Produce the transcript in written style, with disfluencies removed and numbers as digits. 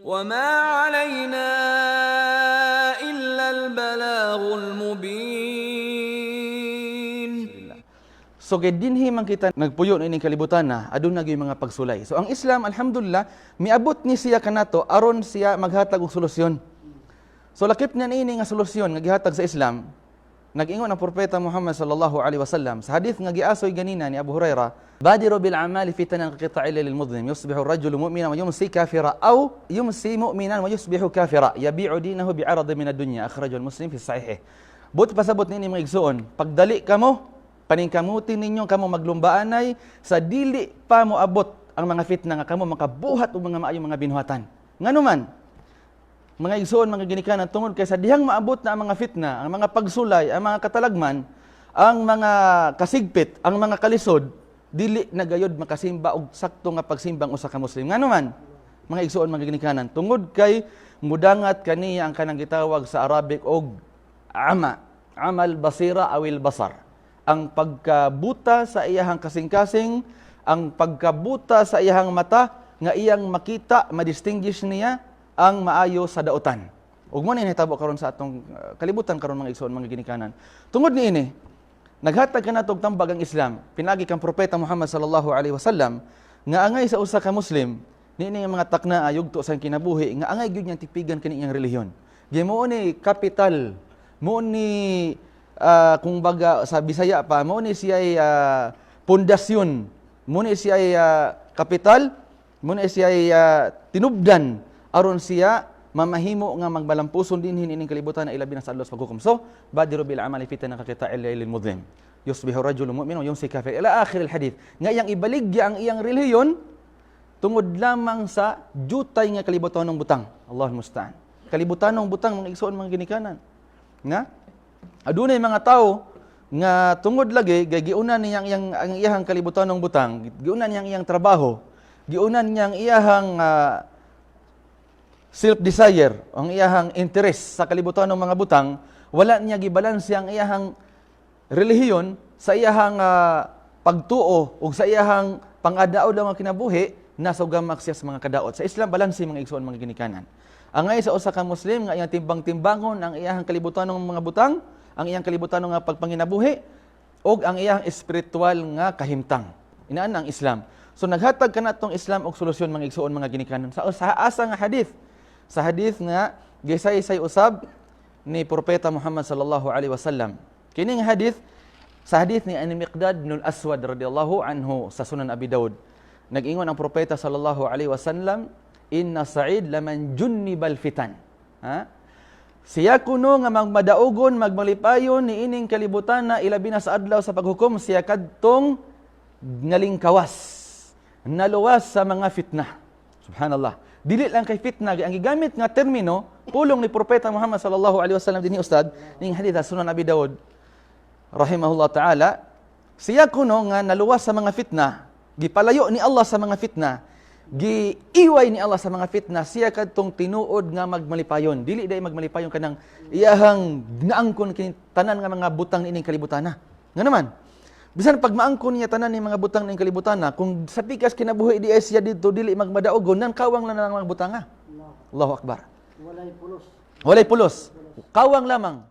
وما علينا إلا البلاغ المبين. So kay dinhi man kita nagpuyo niining kalibutan na aduna gyud mga pagsulay. So ang Islam, alhamdulillah, miabot ni siya kanato aron siya maghatag og solusyon. So lakip niya niini nga solusyon nga gihatag sa Islam, nag-ingon ang propeta Muhammad sallallahu alaihi wasallam sa hadith nga giasoy ganina ni Abu Huraira, "Badiru bil a'mali fitanan kaqita'il lailil mudlim, yusbihu ar-rajulu mu'minan wa yumsi kafira aw yumsi mu'minan wa yusbihu kafira, yabi'u dinahu bi'aradin min ad-dunya." Akhrajahu Muslim fi sahih. Buot pasabot niini, mga igsuon, pagdali kamo, paningkamutin ninyo kamo maglumbaanay sa dili pa mo abot ang mga fitna nga kamo makabuhat og mga maayong mga binuhatan. Ngano man, mga igsuon, mga ginikanan? Tungod kay sa dihang maabot na ang mga fitna, ang mga pagsulay, ang mga katalagman, ang mga kasigpit, ang mga kalisod, dili na gayod makasimba og sakto nga pagsimbang usa ka Muslim. Ngano man, mga igsuon, mga ginikanan? Tungod kay mudangat kaniya ang kanang gitawag sa Arabic og ama, amal basira awil basar. Ang pagkabuta sa iyahang kasing-kasing, ang pagkabuta sa iyahang mata, nga iyang makita, madistinguish niya ang maayo sa daotan. Ug mo ni nahitabo karon sa atong kalibutan karon, mga igsoon, mga ginikanan. Tungod niini, naghatag kanato og tambag ang Islam, pinagi kang propeta Muhammad sallallahu alaihi wasallam, nga angay sa usa ka Muslim niini nga mga takna ayugto sa kinabuhi nga angay gyud niyang tipigan kini iyang relihiyon. Mao ni kapital, mao ni kung baga sa Bisaya pa, mao ni siya pundasyon, mao ni siya kapital, mao ni siya tinubdan aron siya mamahimo nga magbalampuson dinhi ining kalibutan na ilabi na sa adlaw sa paghukom. So, "Badiru bil amali fitana kaqita'il lailil mudlim. Yusbihu rajulu mu'minan wa yumsi kafir." Ila akhir al hadith. Nga iyang ibaligya ang iyang relihiyon tungod lamang sa jutay nga kalibutanong butang. Allahul musta'an. Kalibutanong butang, mga igsoon, mga ginikanan. Nga adunay mga tao nga tungod lagi kay giuna niyang iyang ang iyahang kalibutanong butang, giuna niyang iyang trabaho, giuna niyang iyahang self-desire, ang iyahang interest sa kalibutan ng mga butang, wala niya gibalanse ang iyahang relihiyon sa iyahang pagtuo ug sa iyahang pang-adlaw nga kinabuhi, nasugamak siya sa mga kadaot. Sa Islam, balanse, mga igsoon, mga ginikanan. Angay sa usa ka Muslim nga iyang timbang-timbangon ang iyahang kalibutan ng mga butang, ang iyang kalibutan nga pagpanginabuhi ug ang iyahang espiritual nga kahimtang. Inaan ang Islam. So naghatag kanatong Islam og solusyon, mga igsoon, mga ginikanan. Sa asa nga hadith? Sa hadith nga gisaysay usab ni Propeta Muhammad sallallahu alaihi wasallam. Kini nga hadith, sa hadith ni Ani Miqdad bin al-Aswad radhiyallahu anhu sa Sunan Abi Dawud. Nag-ingon ang Propeta sallallahu alaihi wasallam, "Inna sa'id laman junnibal fitan." Ha? Siya kuno nga magmadaugon, magmalipayon ni ining kalibutan na ilabi na sa adlaw sa paghukom, siya kadtong nalingkawas, naluwas sa mga fitna. Subhanallah. Dili lang kay fitna ang gigamit nga termino, pulong ni Propeta Muhammad sallallahu alaihi wasallam dinhi, ustad, ning hadith sa Sunan Abi Dawud rahimahullah taala, siya kuno nga naluwas sa mga fitna, gipalayo ni Allah sa mga fitna, giiway ni Allah sa mga fitna, siya kadtong tinuod nga magmalipayon. Dili day magmalipayon kanang iyahang naangkon kini tanan nga mga butang niining kalibutan na. Nga naman, bisan pag maangkon niya tanan ni mga butang ning kalibutan na, kung sa pikas kinabuhi di ay siya dito dili magmadaogon, nan kawang lang ang mga butanga. Allahu akbar. Walay pulos. Walay pulos. Kawang lamang.